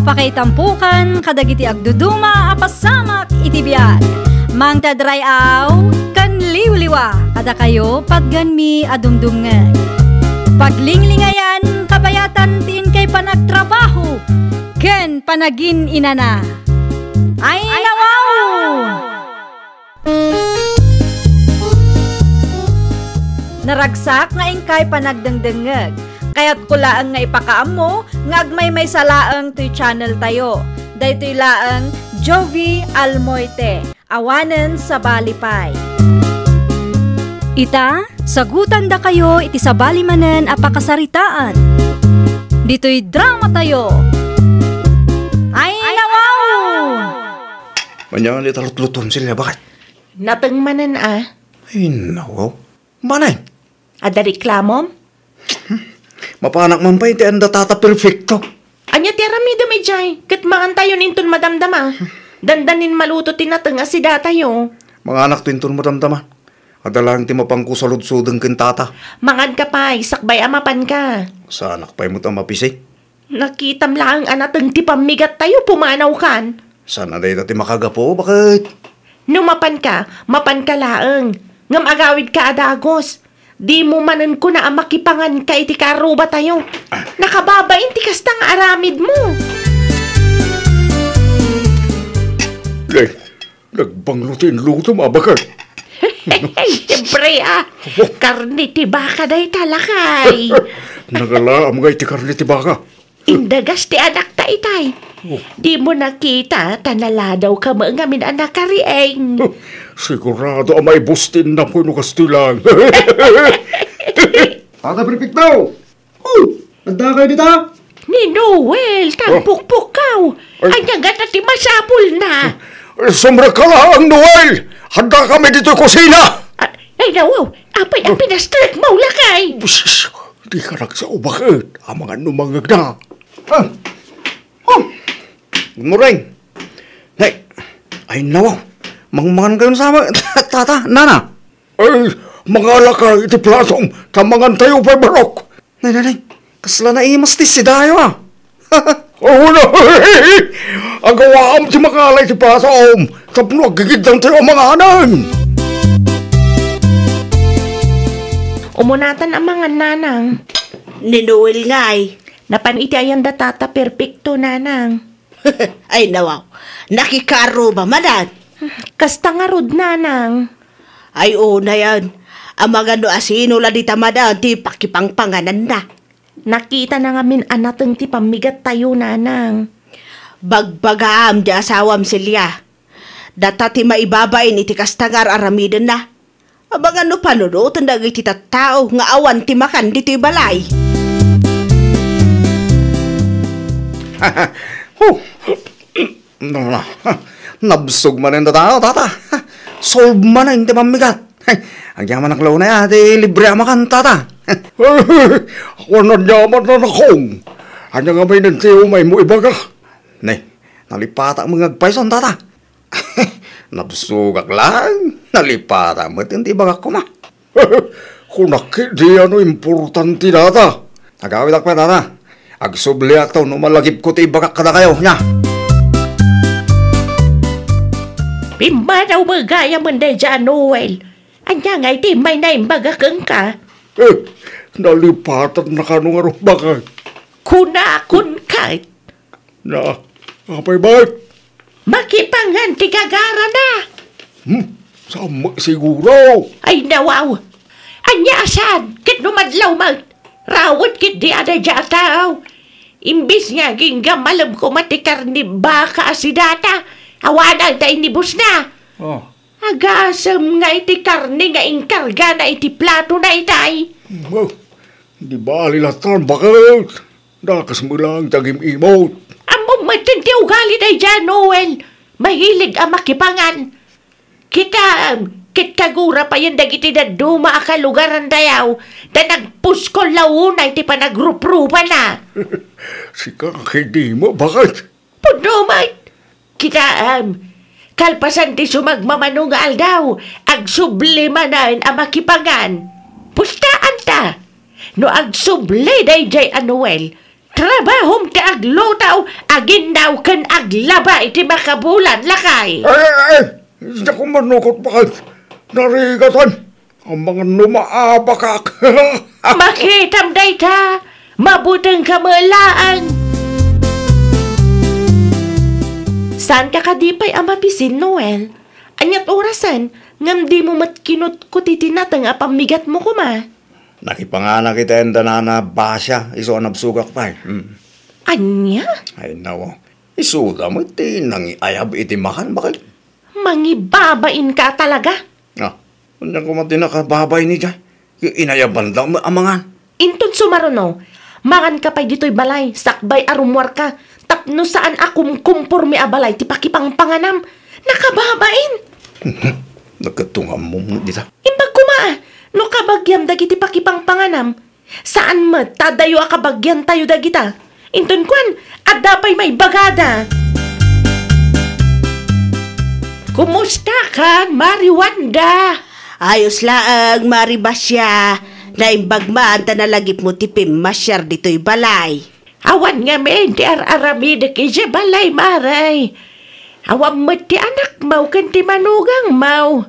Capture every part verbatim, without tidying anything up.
Pakaitampokan kadagiti agduduma a pasamak iti biag. Mangted ray-aw ken liwliwa kadakayo patganmi a dumdumngeg. Paglinglingayan kabayatan ti inkay panagtrabaho ken panagin-inana. Ay, nawaw! Naragsak nga inkay panagdengdengngeg. Kayatko laeng nga ipakaammo nga agmaymaysa laeng toy channel tayo. Daytoy laeng Jovie Almoite, awanen sabali pay. Ita, sagutandakayo iti sabali manen a pakasaritaan. Ditoy drama tayo. Ay, nawaw! Ania nga ita lutluton, Celia, baket? Nateng manen a. Ay, nawaw. Manay? Adda reklamom? Mapanak man pay ti anda Tata Perfecto. Ania ti aramidem idiay? Ket mangantayon inton madamdama. Dandanin maluto ti nateng a sidatayo. Manganakto inton madamdama. Adda laeng ti mapangko saludsodeng ken Tata. Manganka pay, sakbay a mapanka. Saanak pay met a mapisi. Nakitam laeng a nateng ti pammigattayo, pumanawkan. Saan a dayta ti makagapu, baket? No mapanka, mapanka laeng. Ngem agawidka a dagus. Dimo manen kuna a makipanganka iti karrubatayo. Nakababain ti kasta nga aramidmo. Ay, nagbanglo ti inlutom, a, baket. Siyempre, a. Karne ti baka dayta, lakay. Nangalaam nga iti karne ti baka. Indagas ti anakta itay. Oh. Dimo nakita ta naladawka met ngamin a nakariing. Oh, sigurado a maibus ti innam wenno kastoy laeng. Tata Perfecto! Oh, addakayo dita? Ni Noel, tangpukpukkaw. Ay. Ania ngata ti masapulna? Sumrekka laeng, Noel! Addakami ditoy kusina! A-, ay, nawaw! Apay a pinastrekmo, lakay? Ush, dika nagsao, baket? Amangan no mangngegda. Ah. Oh. Good morning. Nay, ay, nawaw. Mangmangan kayo sama, tata, nana. Ay, mangalaka iti platom, ta mangantayo pay barok. Nay, nay, nay, kasla naimas ti sidayo, a. Oh, no. Agawaam ti mangala iti platom, tapno aggigiddantayo a manganen. Umunatan a mangan, nanang. Ni Noel ngay. Napan iti ayan da Tata Perfecto, nanang. Ay, nawaw. Nakikarruba manen. Kasta ngarud, nanang. Ay, unayen. Amangan no asino la dita manen ti pakipangpangananna. Nakitana ngamin a nateng ti pammigattayo, nanang. Bagbagaam ti asawam, Celia. Data ti maibabain iti kasta nga ar-aramidenna. Amangan no panunoten dagiti tattao nga awan ti makan ditoy balay. Huh. Nabsog manen da tayo, tata. Solve manen ti pammigat. Agyamanak law na ya, ti libre a makan, tata. Awan aniaman, nanakong. Ania ngamin ti umaymo ibaga? Ne, nalipatak met nga agpayson, tata. Nabsogak laeng, nalipatak met ti ibagak koma. Kunak ketdi a no importante dayta. Agawidak pay, tata. Agsubliak ta no malagipko ti ibagak kadakayo, nia. Pimmanaw met gayam daydiay a Noel. Ania ngay ti immay naimbagak kenka? Eh, nalipatan na kano nga rumbakay. Kunakon kay. Na, apay met? Makipangan ti gagarana. Hmm, saan met siguro? Ay, nawaw. Ania a saan? Ket no madlaw met, rawet ketdi a daydiay a tao. Imbes nga agingga malem koma ti karne baka a sidata, awanan ta inibusna. Oh. Agasem nga iti karne nga inkargana iti platona itay. Oh, di bali latan, baket. Dakes met laeng ti agim-imot. Ammom met ti ugali daydiay a Noel. Mahilig a makipangan. Kitaem, ket kagura payen dagiti dadduma a kalugarantayo, ta nagpuskol la unay ti panagruprupana. Sika ketdi met, baket. Pudno met. Kitaem, kalpasan ti sumagmamano nga aldaw, agsubli manen a makipangan. Pustaanta. No agsubli daydiay a Noel, Trabahom ti agluto, aginnaw ken aglaba iti makabulan, lakay. Ay, ay, ay! Diak manukot, bakit? Narigatan. Amangan no maabakak. Makitam dayta, mabuteng ka met laeng. Saan ka kadi pay a mabisin, Noel? Aniat orasen, ngem dimo met kinutkuti ti nateng a pammigatmo koma? Nakipanganak iti ayan da Nana Basia, isu a nabsogak pay. Hmm. Ania? Ay, nawa. Isu da met ti nangiayab iti makan, bakit? Mangibabain ka talaga? Ah, ania koma ti nakababain idiay? Inayaban da met a mangan. Inton sumaruno, mangan ka pay ditoy balay, sakbay a rummuar ka, tapno saan a kumkumpormi a balay ti pakipangpanganam. Nakababain! Nagkatungam mo dita. Imbag koma, no kabagiam dagiti pakipangpanganam, saan met ta adayo a kabagiantayo dagita. Inton kuan, adda pay maibagada. Kumusta kan, Mari Wanda? Ayos laeng, Mari Basia. Naimbag man ta nalagipmo ti pimmasiar ditoy balay. Awan ngamin ti ar-aramidek idiay balay, Mari. Awan met ti anakmo ken ti manugangmo.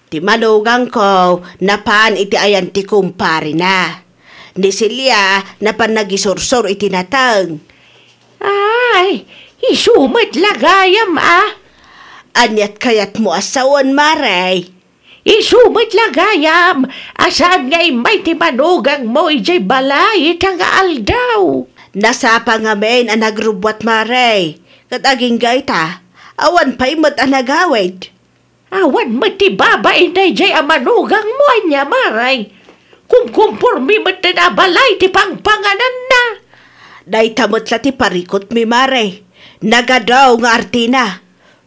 Ti manugangko, napan iti ayan ti kumparena. Ni Celia, napan nagisursor iti nateng. Ay, isu met la gayam, a. Aniat kayatmo a sawen, Mari? Isu met la gayam, a saan nga immay ti manugangmo idiay balay ita nga aldaw? Nasapa ngamin a nagrubbuat, Mari. Ket agingga ita, awan pay met a nagawid. Awan met ti babain daydiay a manugangmo, ania, Mari? Kumkumpormi metten a balay ti pangpangananna. Dayta met la ti parikutmi, Mari. Nagadu nga artina.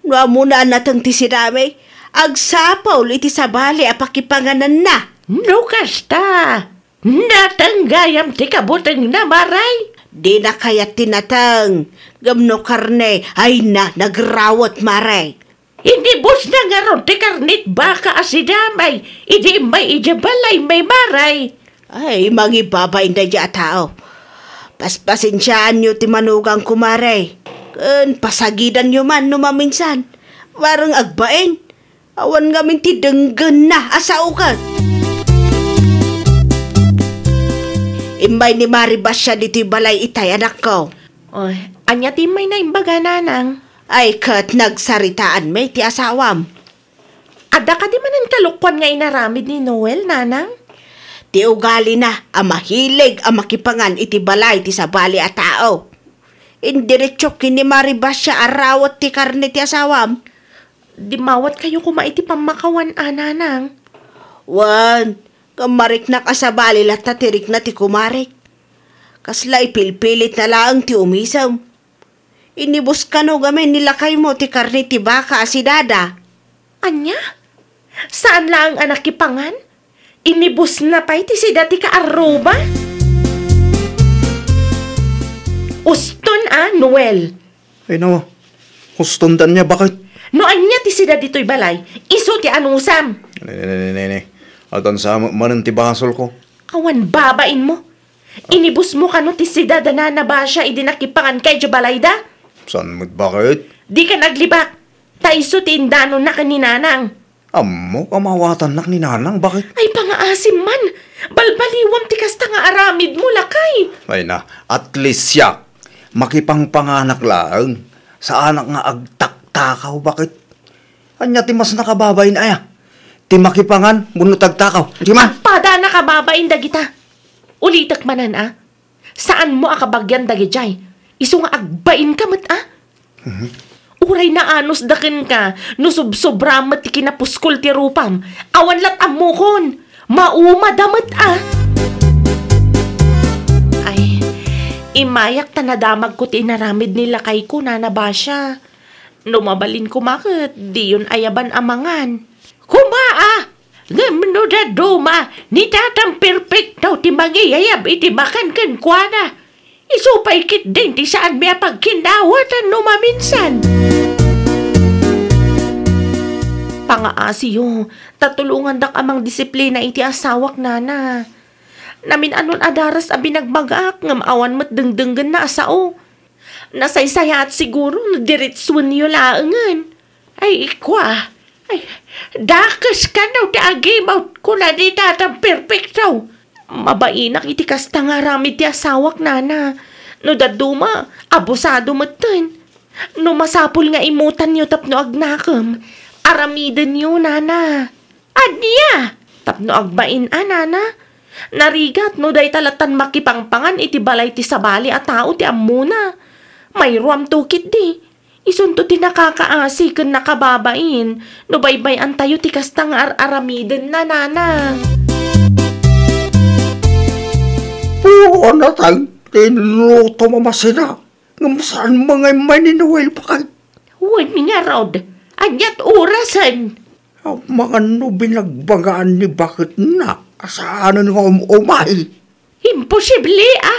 No ammona a nateng ti sidami, agsapul iti sabali a pakipangananna. No kasta, nateng gayam ti kabutengna, Mari? Dina kayat ti nateng, ngem no karne, ayna, nagrawet, Mari. Inibusna ngarud ti karne ti baka a sidamay idi immay idiay balaymi, Mari. Ay, mangibabain daydiay a tao. Paspasensiaanyo ti manugangko, Mari. Ken pasagidanyo man no maminsan. Bareng agbain. Awan ngamin ti denggenna a sao ket. Immay ni Mari Basia ditoy balay itay, anakko. Oy, ania ti immay na imbaga, Nanang? Ay, ket nagsaritaanmi ti asawam. Adda kadi manen kalokuan nga inaramid ni Noel, Nanang? Ti ugalina a mahilig a makipangan iti balay ti sabali a tao. Indiretso ken ni Mari Basia a rawet ti karne ti asawam. Dimmawatkayo koma iti pammakawan a, Nanang. Wen, ngem mariknak a sabali latta ti rikna ti kumarik. Kasla ipilpilitna laeng ti umisem. Inibus kano gamin ni lakaymo ti karne ti baka a sidada. Ania? Saan laeng a nakipangan? Inibusna pay ti sida ti kaarruba? Uston a, Noel. Ay, no. Uston da ania, bakit? No ania ti sida ditoy balay, isu ti anusam. Ne, ne, ne, ne, ne. Agansa met manen ti basolko. Awan babainmo. Inibusmo kano ti sida da Nana Basia idi nakipanganka idiay balayda? Saan met, bakit? Dika naglibak, ta isu ti indanonna ken ni Nanang. Ammok a maawatannak ni Nanang, bakit? Ay, pangaasim man! Balbaliwam ti kasta nga aramidmo, lakay! Ay na, at least siak, makipangpanganak laeng. Saanak nga agtaktakaw, bakit? Ania ti mas nakababain aya? Ti makipangan wenno tagtakaw? Di man? Pada nakababain dagita. Ulitek manen, a. Saanmo a kabagian dagidiay. Isu nga agbainka met, a. Mhm. Uray naanusda kenka no sobsobra met ti kinapuskol ti rupam. Awan lat' ammokon. Maumada met, a. Ay, imayak ta nadamagko ti inaramid ni lakayko, Nana Basia. No mabalin koma ket diyon ayaban a mangan. Koma, a! Ngem no dadduma, ni Tatang Perpekto ti mangiyayab iti makan kenkuana. Isu pay ketdin ti saanmi a pagkinnawatan no maminsan. Pangaasiyo, ta tulongandak a mangdisiplina iti asawak, Nana. Namin-anon a daras a binagmagaak ngem awan met dengdenggenna a sao. Nasaysayaat siguro no diretsuenyo laengen. Ay, ikua. Ay, dakes kano ti agimut, kuna ni Tatang Perfecto. Mabainak iti kasta nga aramid ti asawak, nana. No dadduma, abusado metten. No masapul nga imutanyo tapno agnakem, aramidenyo, nana. Ania? Tapno agbain a, nana. Narigat no dayta lattan makipangpangan iti balay ti sabali a tao ti ammona. Mayruamto ketdi. Isunto ti nakakaasi ken nakababain no baybay-antayo ti kasta nga ar-aramidenna, nana. Puro a natay ti inlutom a masina, ngem saan nga immay ni Noel, bakay? Wen ngarud, ania't orasen? Amangan no binagbagaan ni baketna a saanen nga um-umay. Imposible, a.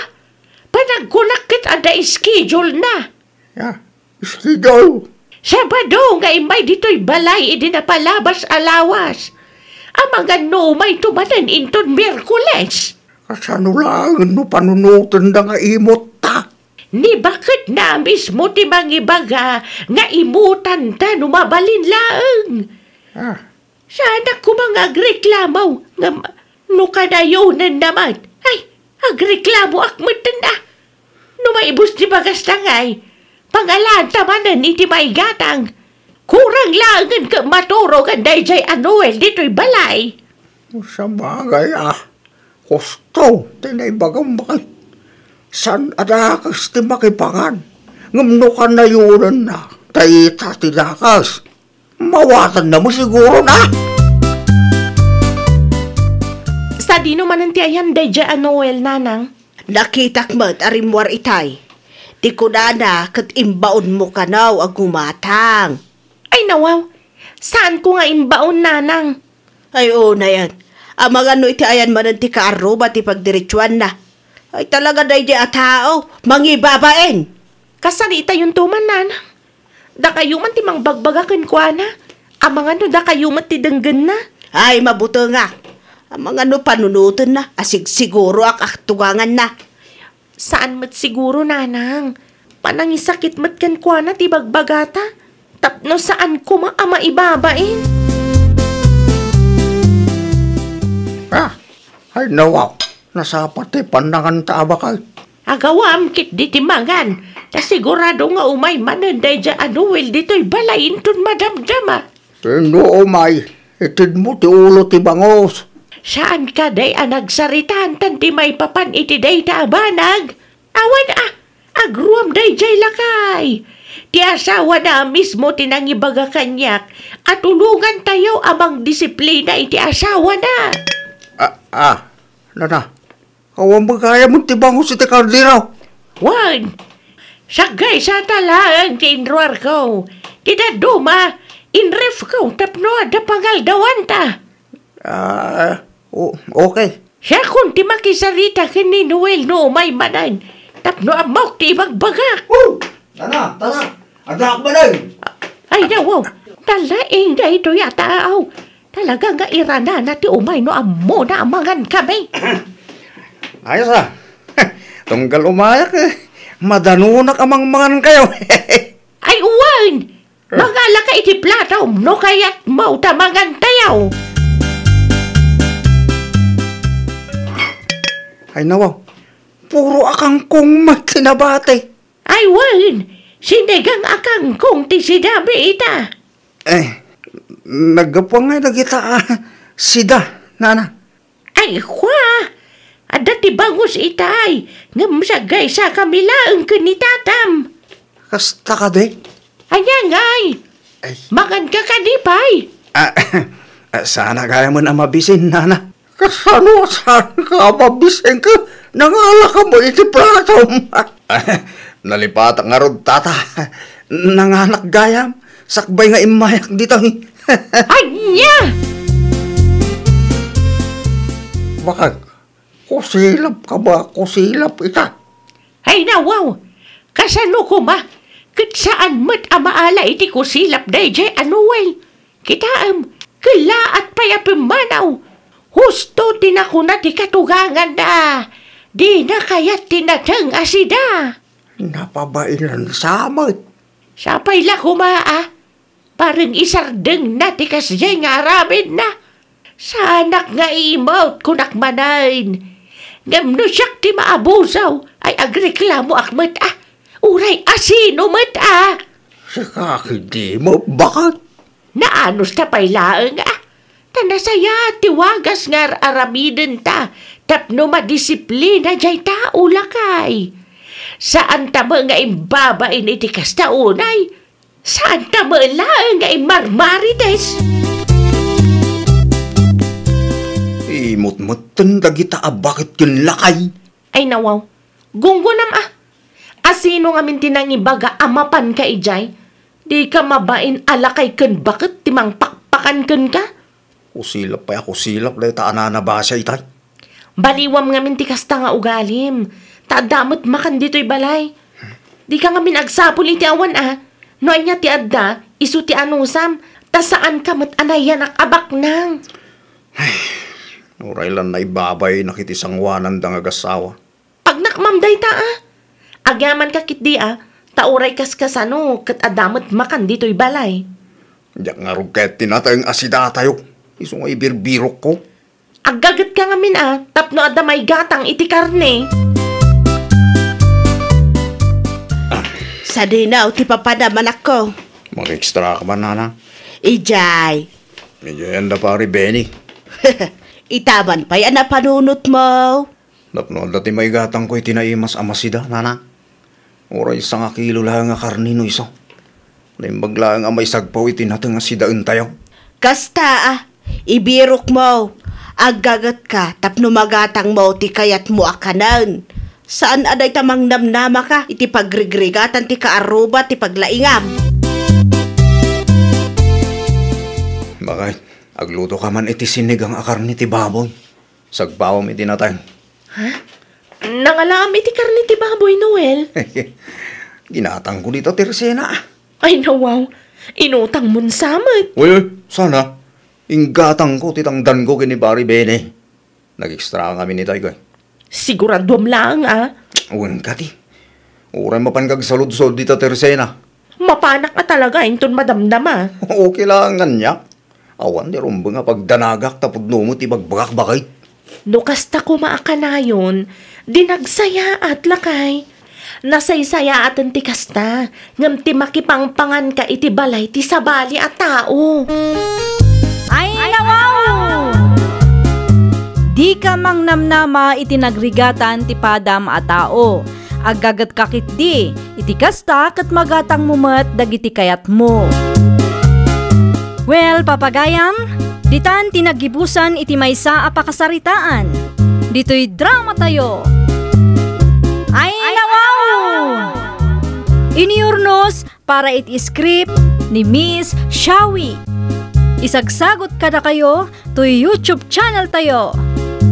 Panagkunak ket adda schedule-na. Ya, schedule? Sabado nga immay ditoy balay idi napalabas a lawas. Amangan no umayto manen inton Miyerkules. Kasano laengen no panunotenda nga imutta? Ni baketna a mismo ti mangibaga nga imutanta no mabalin laeng. Ah. Saanak koma nga agreklamo, ngem no kanayonenna met, ay, agreklamoak metten a. No maibus ti bagasta ngay, pangalanta manen iti maigatang. Kurang laengen ket maturogen daydiay a Noel ditoy balay. Sabagay, a. Husto ti naibagam, bakay. Saan a dakes ti makipangan. Ngem no kanayonenna, dayta ti dakes. Mawatanna mo siguro na. Sadino manen ti ayan daydiay a Noel, nanang? Nakitak met a rimmuar itay. Ti kunana ket imbaonmo kano a gumatang. Ay, nawaw. Saanko nga imbaon, nanang. Ay, oo, nayan. Amangan no iti ayan manen ti kaarruba ti pagdiretsuanna. Ay, talaga daydiay a tao, mangibabain. Kasano itayonto man, nanang? Dakayo man ti mangbagbaga kenkuana. Amangan no dakayo met ti denggenna. Ay, mabutengak. Amangan no panunotenna, asigsiguro ak a tuganganna. Saan met siguro, nanang. Panangisakit met kenkuana ti bagbagata. Tapno saan koma a maibabain. Ah, ay nawaw. Nasapa ti pannanganta a bakay. Agawam ketdi ti mangan. Ta sigurado nga umay manen daydiay a Noel ditoy balay inton madamdama. Inno umay, itedmo ti ulo ti bangus. Saan kadi a nagsaritaan tan ti maipapan iti dayta a banag? Awan a, agruam daydiay lakay. Ti asawana a mismo ti nangibaga kaniak a tulongantayo a mangdisiplina iti asawana. Ah, ah, nana, awan met gayam ti bangus iti kaldero. Wen, saggaysata laeng ti inruarko. Ti dadduma, inrefko tapno adda pangaldawanta. Ah, o-, okay. Siakon ti makisarita ken ni Noel no umay manen, tapno ammok ti ibagbagak. Oh! Tara, tara! Addaak manen! Ay, nawaw. Talaing daytoy a taaw. Talaga nga iranana ti umay no ammona a mangankami. Ayos, a. Tunggal umayak, e, madanonak a mangmangankayo. Ay, wen! Eh. Mangalaka iti platom no kayatmo ta mangantayo. Ay, nawaw. Puro a kangkong met ti nabati. Ay, wen, sinigang a kangkong ti sidami ita. Eh, naggapu ngay dagita a sida, nana. Ay, kua, adda ti bangus itay, ngem saggaysakami laeng ken ni tatam. Kasta kadi? Ania ngay? Ay. Manganka kadi pay? Ah, ah, saan gayam a mabisin, nana. Kasano a saan ka a mabisin ket nangalaka met iti platom? Nalipatak ngarud, tata. Nanganak gayam, sakbay nga immayak ditoy. Ania? Bakit? Kusilap ka ba? Kusilap ita? Ay, nawaw! Kasano koma? Ket saan met a maala iti kusilap daydiay a Noel. Kitaem, kellaat pay a pimmanaw. Husto Ti nakuna ti katuganganna, dina kayat ti nateng a sida. Napabainansa met. Sapay la koma a, bareng isardengna ti kasdiay nga aramidna. Saanak nga imut, kunak manen. Ngem no siak ti maabusaw, ay agreklamoak met a. Uray asino met a. Sika ketdi, mabakak. Naanus ta pay laeng a. Ta nasayaat ti wagas nga ar-aramidenta tapno madisiplina diay tao, lakay. Saanta met nga imbabain iti kasta unay. Saanta met laeng nga immarmarites. Imut metten dagita a baket ken lakay. Ay nawaw, gunggonam a. Asino ngamin ti nangibaga a mapanka idiay? Dika mabain a lakay ken baket ti mangpakpakan kenka? Kusilap pay a kusilap dayta a nanabasa itay. Baliwam ngamin ti kasta nga ugalim, ta adda met makan ditoy balay. Dika ngamin agsapul iti awan a. No ania ti adda, isu ti anusam, ta saanka met a nayanak a baknang. Uray la naibabaynak iti sangoananda nga agassawa. Pagnakmam dayta a. Agyamanka ketdi a, ta uray kaskasano ket adda met makan ditoy balay. Diak ngarud ket ti nateng a sidatayo, isu nga ibirbirokko. Aggagetka ngamin a, tapno adda maigatang iti karne. Sadino ti papanam, anakko? Mag-extra ka man, nana. Idiay. Idiay anda pari Benny. Ita man pay a napanunotmo. Tapno adda ti maigatangko iti naimas a masida, nana. Uray sangakilo laeng a karne no isu. Naimbag laeng a maisagpaw iti nateng a sidaentayo. Kasta a, ibirokmo, aggagetka tapno magatangmo ti kayatmo a kanen. Saan a dayta mangnamnamaka iti pagrigrigatan ti kaarruba ti paglaingam. Bakit? Agluto ka man iti sinigang a karne ti baboy. Sagpawam iti nateng. Ha? Nangalaam iti karne ti baboy, Noel? Ginatangko dita ti resena. Ay, nawaw. Inutangmon sa met. Uy, uy, sana. Inggatangko ti tangdanko ken ni Pari Bene. Nag-extra ngamin itay, koy. Siguraduam laeng, a. Wen kadi. Uray mapan kagsaludsod dita ti resena. Mapanak a talaga inton madamdama. Okay lang ania. Awan ti rumbeng a pagdanagak ta pudno met ti ibagbagak, bakit? No kasta koma a kanayon, di nagsayaat, lakay. Nasaysayaaten ti kasta, ngem ti makipangpanganka iti balay ti sabali a tao. Ay, nawaw! Dika mangnamnama iti nagrigatan ti padam a tao. Aggagetka ketdi, iti kasta ket magatangmo met dagiti kayatmo. Well, papagayam, ditan ti naggibusan iti maysa a pakasaritaan. Ditoy dramatayo. Ay, nawaw! Inurnos para iti script ni Miss Shawi. Isagsagot kadakayo toy YouTube channel tayo,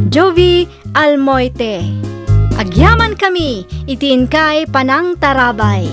Jovi Almoite. Agyaman kami iti inkay panangtarabay.